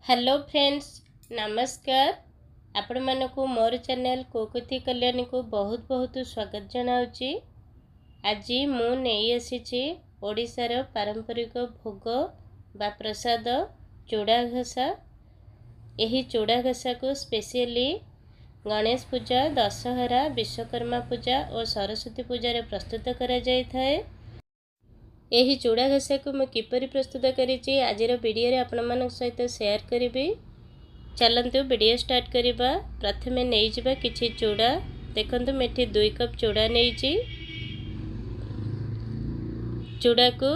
Hello friends, ନମସ୍କାର। ଆପଣମାନଙ୍କୁ ମୋର ଚ୍ୟାନେଲ୍ କୁକ୍ ୱିଥ୍ କଲ୍ୟାଣୀକୁ ବହୁତ ବହୁତ ସ୍ୱାଗତ ଜଣାଉଛି। ଆଜି ମୁଁ ନେଇ ଆସିଛି ଓଡ଼ିଶାର ପାରମ୍ପରିକ ଭୋଗ ବା ପ୍ରସାଦ ଚୁଡ଼ା ଘସା। ଏହି ଚୁଡ଼ା ଘସାକୁ ସ୍ପେସିଆଲି ଗଣେଶ ପୂଜା, ଦଶହରା, ବିଶ୍ୱକର୍ମା ପୂଜା ଓ ସରସ୍ୱତୀ ପୂଜାରେ ପ୍ରସ୍ତୁତ କରାଯାଇଥାଏ। ଏହି ଚୁଡ଼ା ଘସାକୁ ମୁଁ କିପରି ପ୍ରସ୍ତୁତ କରିଛି, ଆଜିର ଭିଡ଼ିଓରେ ଆପଣମାନଙ୍କ ସହିତ ସେୟାର କରିବି। ଚାଲନ୍ତୁ, ଭିଡ଼ିଓ ଷ୍ଟାର୍ଟ କରିବା। ପ୍ରଥମେ ନେଇଯିବା କିଛି ଚୁଡ଼ା। ଦେଖନ୍ତୁ, ମୁଁ ଏଠି 2 କପ୍ ଚୁଡ଼ା ନେଇଛି। ଚୁଡ଼ାକୁ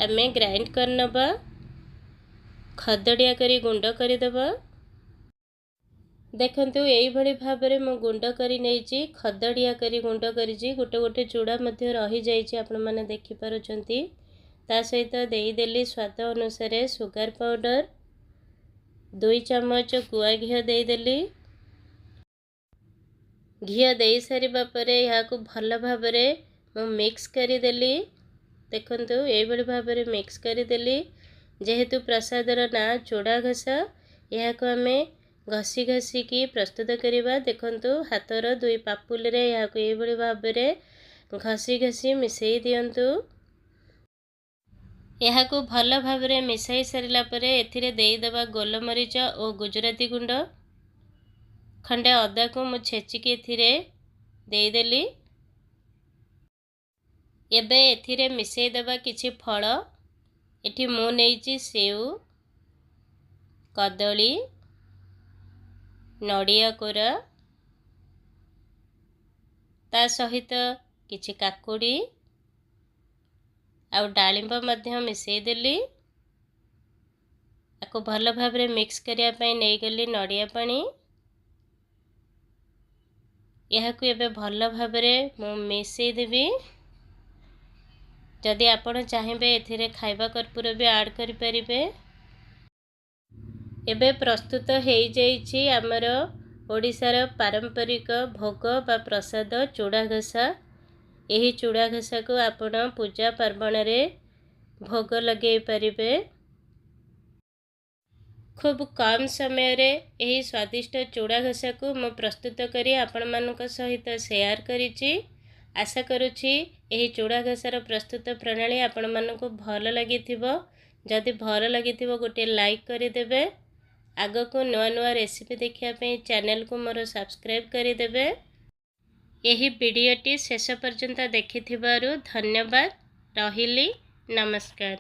ଆମେ ଗ୍ରାଇଣ୍ଡ କରିନେବା, ଖଦଡ଼ିଆ କରି ଗୁଣ୍ଡ କରିଦେବା। ଦେଖନ୍ତୁ, ଏଇଭଳି ଭାବରେ ମୁଁ ଗୁଣ୍ଡ କରି ନେଇଛି, ଖଦଡ଼ିଆ କରି ଗୁଣ୍ଡ କରିଛି। ଗୋଟେ ଗୋଟେ ଚୁଡ଼ା ମଧ୍ୟ ରହିଯାଇଛି, ଆପଣମାନେ ଦେଖିପାରୁଛନ୍ତି। ତା ସହିତ ଦେଇଦେଲି ସ୍ୱାଦ ଅନୁସାରେ ସୁଗାର ପାଉଡ଼ର, 2 ଚାମଚ ଗୁଆ ଘିଅ ଦେଇଦେଲି। ଘିଅ ଦେଇସାରିବା ପରେ ଏହାକୁ ଭଲ ଭାବରେ ମୁଁ ମିକ୍ସ କରିଦେଲି। ଦେଖନ୍ତୁ, ଏଇଭଳି ଭାବରେ ମିକ୍ସ କରିଦେଲି। ଯେହେତୁ ପ୍ରସାଦର ନାଁ ଚୁଡ଼ା ଘସା, ଏହାକୁ ଆମେ ଘଷି ଘଷିକି ପ୍ରସ୍ତୁତ କରିବା। ଦେଖନ୍ତୁ, ହାତର ଦୁଇ ପାପୁଲିରେ ଏହାକୁ ଏଇଭଳି ଭାବରେ ଘଷି ଘଷି ମିଶାଇ ଦିଅନ୍ତୁ। ଏହାକୁ ଭଲ ଭାବରେ ମିଶାଇ ସାରିଲା ପରେ ଏଥିରେ ଦେଇଦେବା ଗୋଲମରିଚ ଓ ଗୁଜୁରାତି ଗୁଣ୍ଡ। ଖଣ୍ଡେ ଅଦାକୁ ମୁଁ ଛେଚିକି ଏଥିରେ ଦେଇଦେଲି। ଏବେ ଏଥିରେ ମିଶାଇ ଦେବା କିଛି ଫଳ। ଏଠି ମୁଁ ନେଇଛି ସେଉ, କଦଳୀ, ନଡ଼ିଆ କୋରା, ତା ସହିତ କିଛି କାକୁଡ଼ି ଆଉ ଡାଳିମ୍ବ ମଧ୍ୟ ମିଶାଇ ଦେଲି। ଆକୁ ଭଲ ଭାବରେ ମିକ୍ସ କରିବା ପାଇଁ ନେଇଗଲି ନଡ଼ିଆ ପାଣି। ଏହାକୁ ଏବେ ଭଲ ଭାବରେ ମୁଁ ମିଶାଇ ଦେବି। ଯଦି ଆପଣ ଚାହିଁବେ, ଏଥିରେ ଖାଇବା କର୍ପୂର ବି ଆଡ଼୍ କରିପାରିବେ। ଏବେ ପ୍ରସ୍ତୁତ ହେଇଯାଇଛି ଆମର ଓଡ଼ିଶାର ପାରମ୍ପରିକ ଭୋଗ ବା ପ୍ରସାଦ ଚୁଡ଼ା ଘସା। ଏହି ଚୁଡ଼ା ଘସାକୁ ଆପଣ ପୂଜା ପାର୍ବଣରେ ଭୋଗ ଲଗାଇ ପାରିବେ। ଖୁବ୍ କମ୍ ସମୟରେ ଏହି ସ୍ୱାଦିଷ୍ଟ ଚୁଡ଼ା ଘସାକୁ ମୁଁ ପ୍ରସ୍ତୁତ କରି ଆପଣମାନଙ୍କ ସହିତ ସେୟାର କରିଛି। ଆଶା କରୁଛି, ଏହି ଚୁଡ଼ା ଘସାର ପ୍ରସ୍ତୁତ ପ୍ରଣାଳୀ ଆପଣମାନଙ୍କୁ ଭଲ ଲାଗିଥିବ। ଯଦି ଭଲ ଲାଗିଥିବ, ଗୋଟିଏ ଲାଇକ୍ କରିଦେବେ। ଆଗକୁ ନୂଆ ନୂଆ ରେସିପି ଦେଖିବା ପାଇଁ ଚ୍ୟାନେଲକୁ ମୋର ସବସ୍କ୍ରାଇବ୍ କରିଦେବେ। ଏହି ଭିଡ଼ିଓଟି ଶେଷ ପର୍ଯ୍ୟନ୍ତ ଦେଖିଥିବାରୁ ଧନ୍ୟବାଦ। ରହିଲି, ନମସ୍କାର।